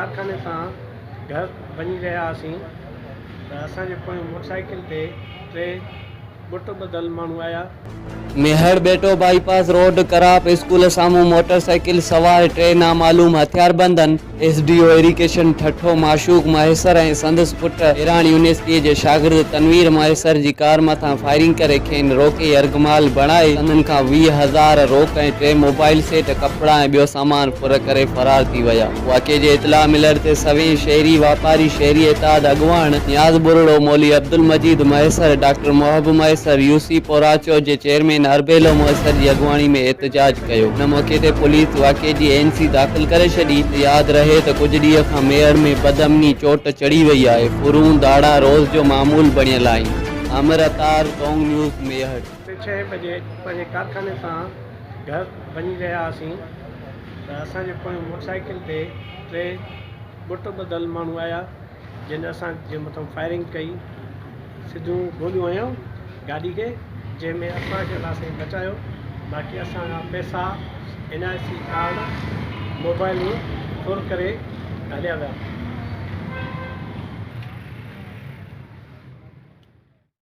ڪارخاني تان گهر وڃي رهيا هئاسين ته اسان جي پويان موٽر سائيڪل تي ٽي ٻٽ ٻڌل ماڻهو آيا. ميهڙ ٻيٽو باء پاس روڊ ڪراپ اسڪول سامهون موٽر سائيڪل سوار ٽي نامعلوم هٿياربندن S D O irrigation Thatta Mashooq Mahesar ۽ سندس پٽ ايران يونيورسٽيء جي شاگرد تنوير مهيسر جي ڪار مٿان فائرنگ ڪري کين روڪي يرغمال بڻائي سندن کان 20 هزار روڪ ۽ ٽي موبائل سيٽ، ڪپڙا ۽ ٻيو سامان ڦر ڪري فرار ٿي ويا. واقعي جي اطلاع ملڻ تي سوين شهري، واپاري، شهري اتحاد اڳواڻ نياز ٻرڙو، مولوي عبدالمجيد مهيسر، ڊاڪٽر محب مهيسر، يو سي پوراچو جي چيئرمين اربيلو مهيسر جي اڳواڻي ۾ احتجاج ڪيو. ان موقعي تي پوليس واقعي جي اين سي داخل ڪري ڇڏي. ياد رهي ته ڪجهه ڏينهن کان ميهڙ ۾ بدامني چوٽ چڙهي وئي آهي، ڦرون، ڌاڙا روز جو معمول بڻيل آهن. عامر عطار، ٽونگ نيوز، ميهڙ. تي ڇهين بجي پنهنجي ڪارخاني تان گهر وڃي رهيا هئاسين ته اسان جي پويان موٽر سائيڪل تي ٽي ٻٽ ٻڌل ماڻهو آيا جن اسان جي مٿان فائرنگ ڪئي سڌيون گوليون هنيو گاڏي کي جنهن ۾ اسان کي الله سائين بچايو باقي اسان کان پئسا اين آء سي ڪارڊ موبائلون ڦر ڪري هليا ويا.